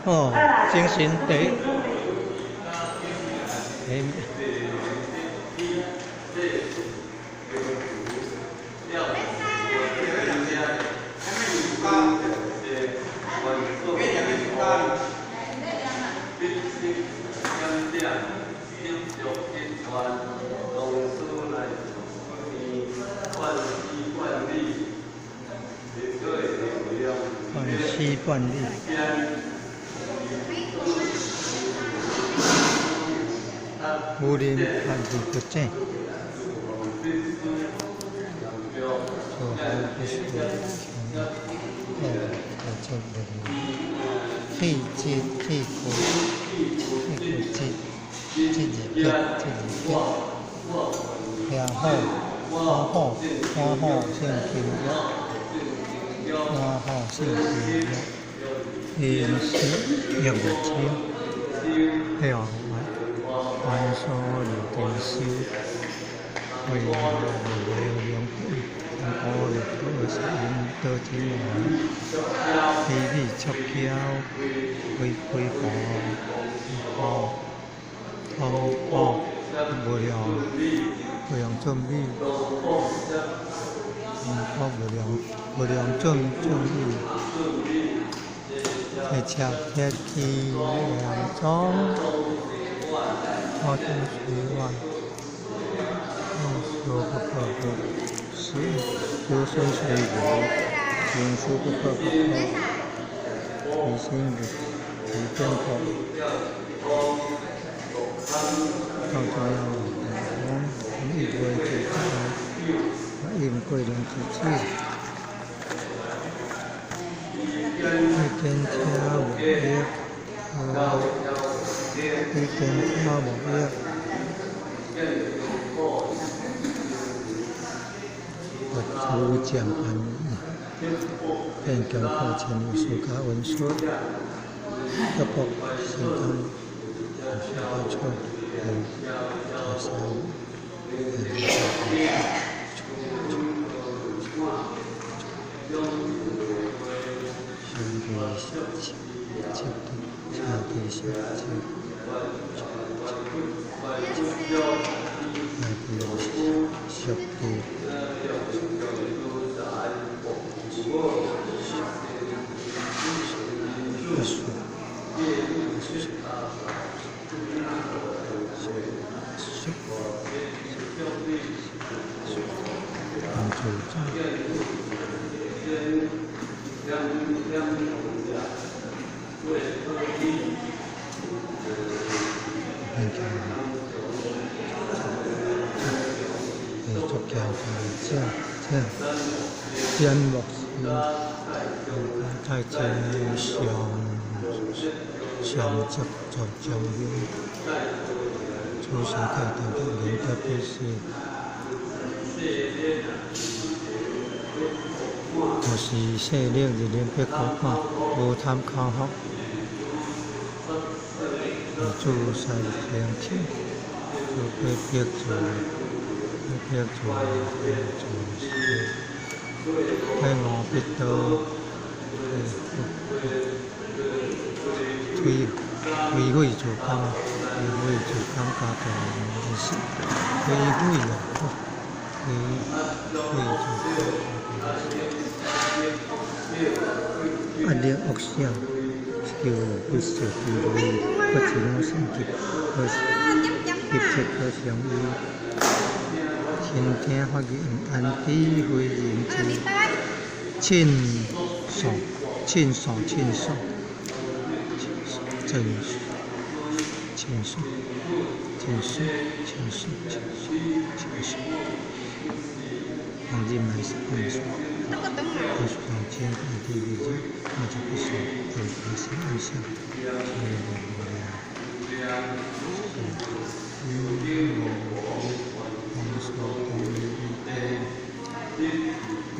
哦，精神第一，第一名。半死半理。武林八字不正，做好必须哦，做无气质气骨气骨质质二结质二结，下好好好好好性情约，好好性情约，因时约日清，哎呦。万所入定修，为无量无力二十因得之缘，非彼触交，非非佛佛通过无量无量众比，通无量无量众众比，一切铁器两中。花灯十万，说不可不是，诸生随如，文殊不可不可，提心如提变可，到这样，一为自在，应贵人之智，一见听无益。一见听无益，佛祖讲安变强课程有暑假文书，一博时间有暑假出有提升，上帝七下地下七。下地属地，不属，属，很主张。作教这这节目是在这上上节作中央，出生课堂的人特别是，就是细力日人别苦看，无贪口福，自细相亲，不别做。别做做事，喺我必到推推毁做工，推毁做工加大是推毁啊，推毁做工。压力恶相，求不受之类，不自我性急，可急切可相依。倾听发言，安知非人之亲数，亲数，亲数，真亲数，亲数，亲数，亲数，亲数。黄金买什么数？艺术上千万地理解，那就不是有关系暗象，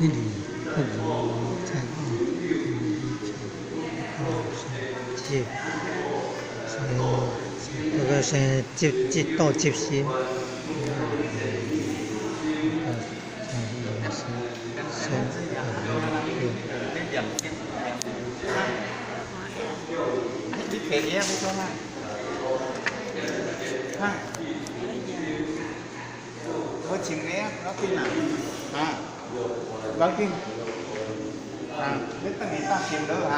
一理不如在一接，这个先接接到接心。摕鞋欲創啥？哈？無穿鞋啊，無要緊啦。啊，無要緊。啊，你轉去搭心落哈。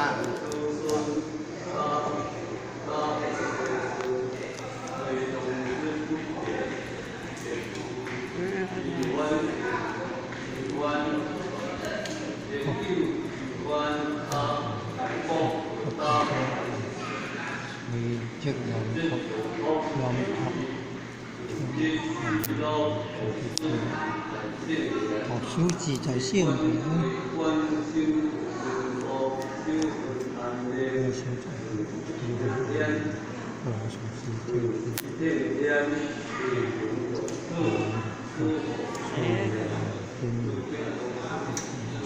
你這個南讀書志在聖人。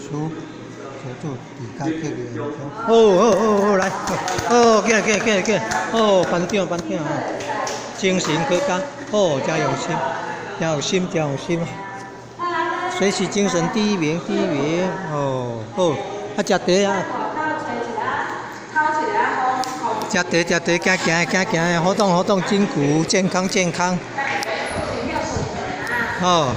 書叫做佇家叫做。好好好好來，好，行行行行，好，班長班長，精神可嘉，好，真用心，真有心，真有心，學習精神第一名，第一名，哦，好，啊，食茶啊，食茶食茶，行行行行，活動活動筋骨，健康健康，好。